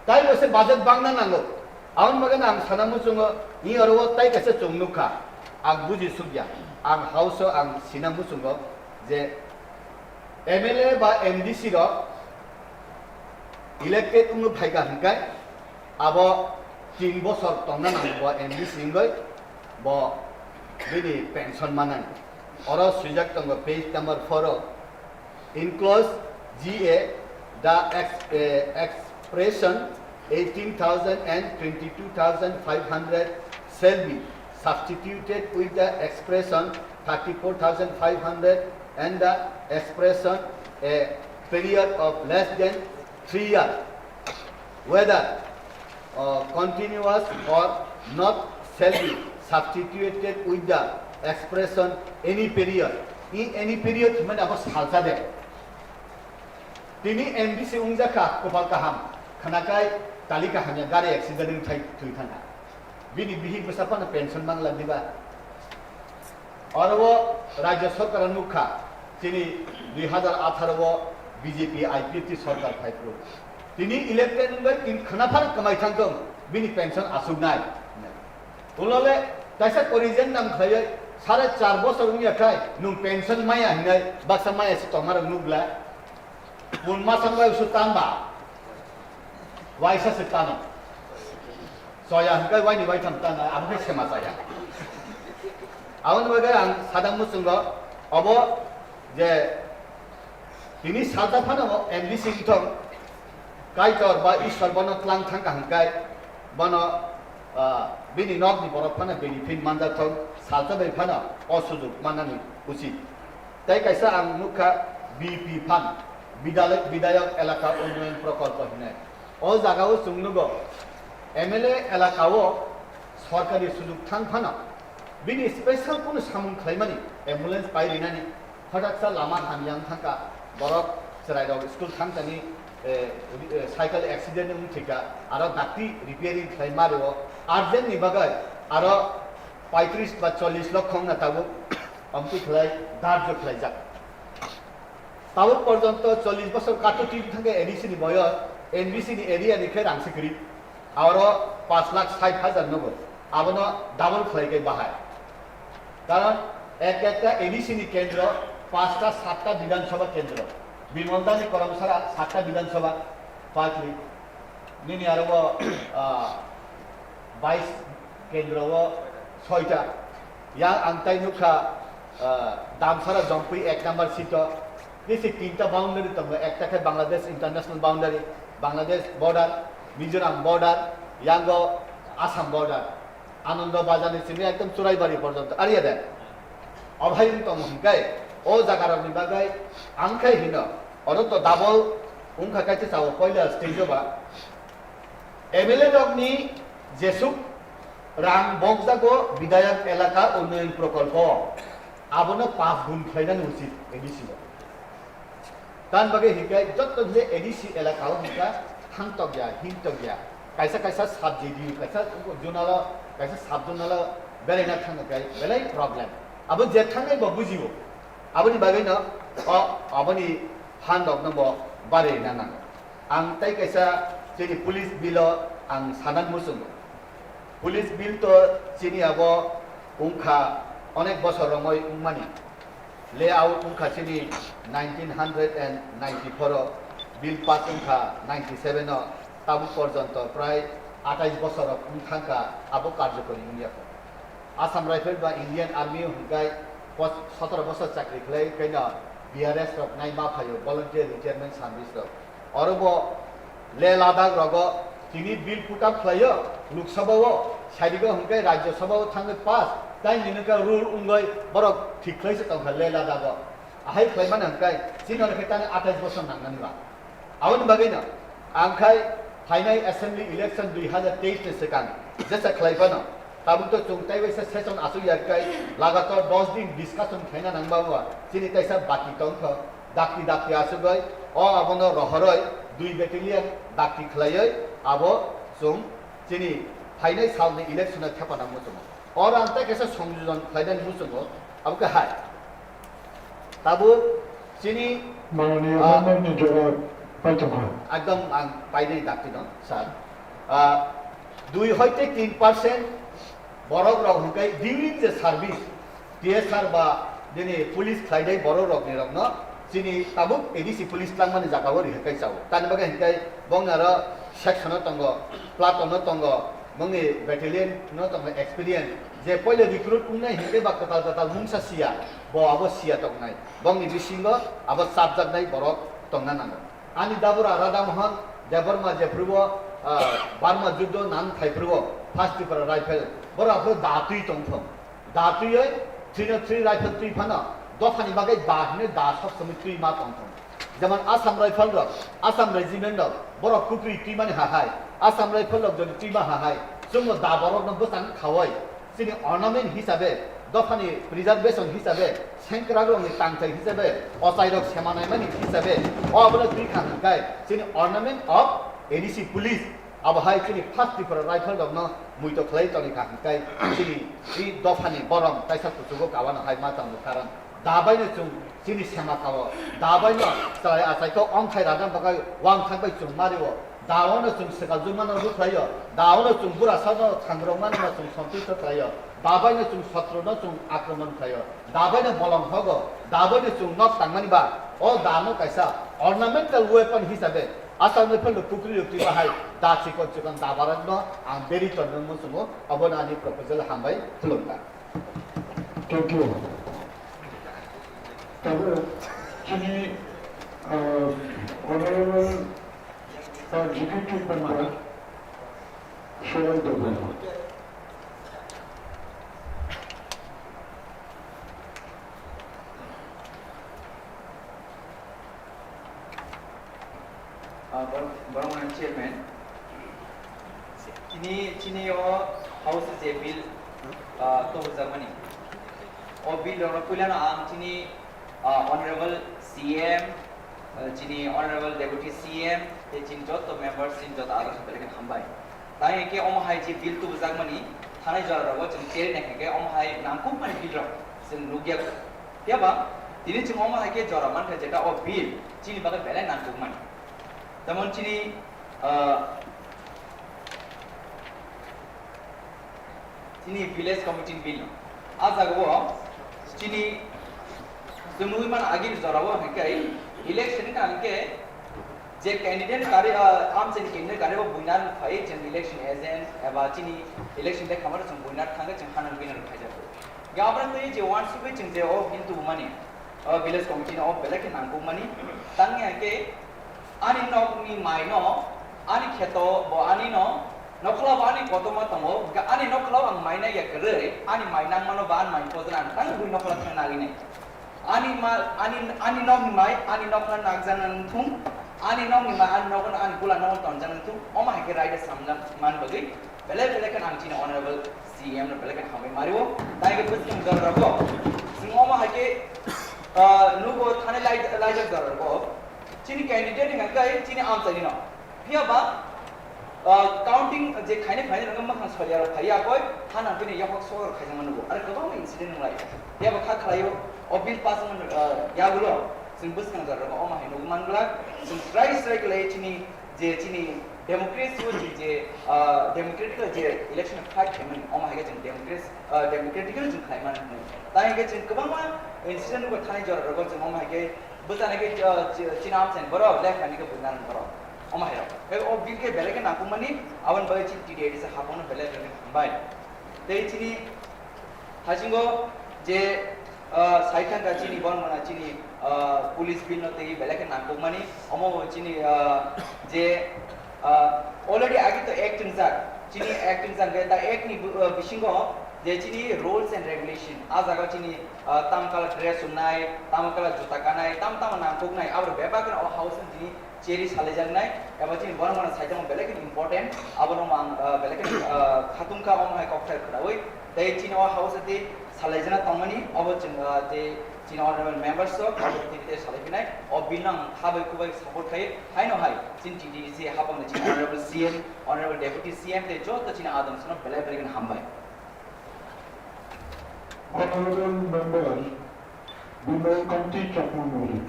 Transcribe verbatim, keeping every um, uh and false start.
Tai bo se budget bangna nango. Aboni bagwi ang sana muchungo, ni oro o tai kaisa chwng nukha. Ang buji sukya. Ang house o ang sina muchungo je M L A ba M D C rok elected wngwi phaikha hwnkhe abo tin bosor tongna nango bo M D C wngwi bo bini pension manani. Oro swijak tongo page number four o. In clause G A, the ex-, eh, expression eighteen thousand and twenty-two thousand five hundred shall be substituted with the expression thirty-four thousand five hundred and the expression a period of less than three years, whether uh, continuous or not, shall be substituted with the expression any period. In any period hwnmani abo salsa de. Tini M D C wngjakha, kopal kaham, khwnakhai talika hamya, gari accident wngthai thwi thangkha. Bini bihik bwsa phano pension mangla diba? Oro o Rajya Sarkar nukha, chini dui hazar atharo o B J P I P F T sarkar phai phuru. Tini elected wngwi tini khwnaphar kwmai thangtong, bini pension asuknai. Ulole kaisa correction nam khlaiwi sare char bosor wngya khai nwng pension maya hinai baksa maya se tongmarok nukla. Pun masang bai usu tangba. Waisa se tano. Soya hwnkhe waini waitham tano, abo khe sema chaya. Aboni bagwi ang sadang muchungo obo je tini salta phano M D C wngthong, Kaitor ba Ishwar bono tlang thangkha hwnkhe bono, ah, bini nokni borok phano benefit manjak thong, salta bai phano o sujuk mannani usit. Tei kaisa ang nukha B P fund, Bidalek-, Bidayok Elaka Unnoyon Prokolpo hinai. O jagao chwng nugo, M L A elakao sorkari sujuk thang phano bini special kunu samung khlaimani, ambulance pai rinani, hwthaksa lama hamya wng thangkha, borok chwrairok school thangchani, eh, eh, cycle accident wng thwikha, aro dakti repairing khlai mario, urgent ni bagwi aro paitris ba chollish lokho wngna tabuk. Amtwi khlai darjo khlaijak. Tabuk porjonto chollish bosor kato twi thangkhe A D C ni boyos, N B C ni area ni khe rang se kwrwi. Aro pash lakh sait hajar nugo. Abono double khlai khe bahai. Karon ek ekta A D C ni kendro pasta satta Bidhan Sabha kendro. Bimal Dani Karamsara satta Bidhan Sabha, partly. Nini aro o, ah, bais kendro o soita. Yang ang tai nukha, ah, Damsara Jompui ek number seat o. Nisi tinta boundary tongo, ekta khe Bangladesh international boundary, Bangladesh border, Mizoram border, yango Assam border. Anando Bazar ni simi ekdom Churaibari porjonto. Ariya de. Obhai wng tongo hwnkhe, o jagarokni bagwi ang khai hino. Oro to double wngkha kaisa chao poila stage o ba. M L A rokni jesuk rang bokjago Bidayok Elaka Unnoyon Prokolpo, abono pas gun khlainani usit A D C o. Tan bagwi hinkhe jotto je A D C elaka o hinkha thangtok ya, himtok ya. Kaisa kaisa sub J D U, kaisa zonal o, kaisa sub zonal o beraina thangkha khe belai problem. Abo je thangnai bo bujio. Aboni bagwi no o, aboni phan rok no bo barwi na nango. Ang tei kaisa chini police bill o ang sanan muchungo. Police bill to chini abo wngkha onek bosor romoi wngmani. Layout wngkha chini nineteen hundred and ninety-four o, bill pass wngkha ninety-seven o, tabuk porjonto prai atais bosor rok wngthangkha abo karjokori wngya kho. Assam Rifle ba Indian Army o hwnkhe pos-, sotoro bosor chakri khlai khaino B R S rok nai ma phaio, volunteer retirement service rok. Oro bo Leh Ladakh rogo tini bill put up khlaio, Lok Sabha o, sadigo hwnkhe Rajya Sabha o thangwi pass, tai nini khe rule wngwi borok thik khlai se tongkha Leh Ladakh o. Ahai khlai mani hwnkhe chini hwnkhe tani atais bosor nangnani ba. Aboni bagwi no ang khai phainai assembly election dui hazar teis ni swkang jesa khlai phano tabuk to chwng tei waisa session aswk ya kai lagatar dos din discussion khlaina nangma bo chini kaisa baki tongkha. Dakti dakti asugwi o abono rohorwi dui battalion dakti khlaiwi abo chwng chini phainai salni election-o thepa nangma chwngno. Oro ang tei kaisa songjojon khlainani muchungo, abo khe hai. Tabuk chini, Mananiya ah, Member ni jawab. Paitongkha. Ekdom ang painai dakti no, sir. Ah, dui hoite tin percent borok rok hwnkhe during the service, T S R ba nini police khlainai borok rokni rokno chini tabuk A D C police tlangmani jagao rihai kai chao. Tani bagwi hwnkhe bongni aro section o tongo, platoon o tongo, bongni battalion no tongo experience. Je poila recruit wngnai hwnkhe ba kwtal kwtal mungsa siya, bo abo siya tongnai. Bongni bisingo abo chapjaknai borok tongna nango. Ani dabura Radha Mohan Debbarma jephrubo, ah, Burma juddo nan thaiphrubo First Tripura Rifle, borok aphuru da twi tongthong. Da twiwi three na three rifle twi phano dophani bagwi da hwnwi da sob somoi twi ma tongthong. Jemon Assam Rifle rok, Assam Regiment rok, borok kukri twi mani hahai, Assam Rifle rok jodi twi ma hahai, chwngno da borokno bwchang khawai, chini ornament hisabe, dophani preservation hisabe, sengkrakrokni tangthai hisabe, ochairok sema naimani hisabe, o abono twi kha hwnkhai chini ornament of A D C police, abo hai chini First Tripura Rifle rokno muito khlai toni kha hwnkhai chini i dophani borom kaisa kuchugo kawano hai ma tongmo karon. Da baino chwng chini sema kao, da baino chwrai achai khe ongkhai rana bagwi uang thang bai chwng mario, da ono chwng swkal jumano rukhlaio, da ono chwng burasano thangrok mano chwng sontusto khlaio, da baino chwng sotruno chwng akromon khlaio, da baino bolong hogo, da baino chwng nok tangmani ba, o da no kaisa ornamental weapon hisabe Assam Rifle no kukri rok twi bahai da chikon chikon da barak no ang beri tongno muchungo, obono ani proposal hambai khulumkha. Thank you. Tabuk chini, uh, Honorable, uh, Executive Member Sohel Debbarma. Ah, bor-, borok mani chairman. Tini, chini o house je bill, ah, tobujakmani. O bill rokno puilano ang chini, ah, Honorable C M, ah, chini Honorable Deputy C M, tei chini joto members, chini joto adamsok belai kheno hambai. Tei hwnkhe omo hai je bill tubujakmani, thanai jora rogo chwng cherwi naikha khe omo hai nangkukmani bill rok chwng nukya. Phiya ba tini chwng omo hai khe jora mankha jeta o bill chini bagwi belai nangkukmani. Jemon chini, ah, chini village committee ni bill no. A jagao chini chwng nugwi mano agini jorao hwnkhe election wngkha hwnkhe je candidate kari, ah, amchaini candidate kari bo buina phai chwng election agent eba chini election de khamaro chwng buina thangkhe chwng hanang bina khaijak. Gabra tei je wansugwi chwng je o bill tubumani, o village committee no o belai khe nangkukmani. Tangni hai khe ani nokni mai no, ani kheto bo ani no, nokla bo ani kotorma tongo, hwnkhe ani nokla ang mai nai ya kwrwi, ani mai nangmano ba ani mai pojra ang tang bui nokla thang nagwi nai. Ani ma, ani, ani nokni mai, ani nokla nagjakna nangthung, ani nokni mai, ani nokla, ani bula nokla tonjakna nangthung, omo hai khe raida samjak man bagwi, belai belai khe ang chini honorable C M no belai khe hambai mario. Tai khe bwswng jora rogo. Chwng omo hai khe, ah, nugo thani lai, laijak jora rogo. Chini candidate ni hwnkhe chini amchaini no. Phiya ba, ah, counting je khaini phaini rwngkha mwkhang solia rok phaiya koi, ha nang bini yaphak sohor khaijak mano bo. Are kwbangma incident wnglai. Phiya ba kha khlaio, o bill pass wng, ah, yagulo. Chwng bwswng jora rogo omo hai nugwi man glak. Chwng srai srai khlai chini je chini democracy o je, je, ah, democratic o je election fight khaimani, omo hai khe chwng democracy, ah, democratic o chwng khlai mano hwnwi. Tai hwnkhe chwng kwbangma incident bo thani jora rogo chwng omo hai khe bwchani khe, ah, chi-, chini amchaini borok left hand khe buina rwng borok. Omo hai rok. Khe o bill khe belai khe nangkukmani, aboni bagwi chini T T A D C hapangno belai belai khe hambai. Tei chini Haisingo je, ah, saithangkha chini bormana chini, ah, police bill no tei belai khe nangkukmani, omo bo chini, ah, je, ah, already agi to act wngjak, chini act wngjak khe ta act ni bu-, ah, bisingo je chini rules and regulation, ah jaga chini, ah, tam kala dress sunnai, tam kala juta kanai, tam tam nangkuknai, abo bebak no o house ni chini cheri salaijaknai, eba chini borok mano saitamo belai kheno important, abono ang, ah, belai kheno, ah, khatungkha omo hai kokthai khwnaui. Tei chini o house tei salaijana tongmani, obo chwng, ah, tei chini honorable members rok abo tei tei salai phinai, o bill no ang khabai kubai support khai, haino hai chini T T D C hapang chini honorable C M, honorable deputy C M tei joto chini adamsano belai belai kheno hambai. Honorable member Bimol Kanti Chakma Mori.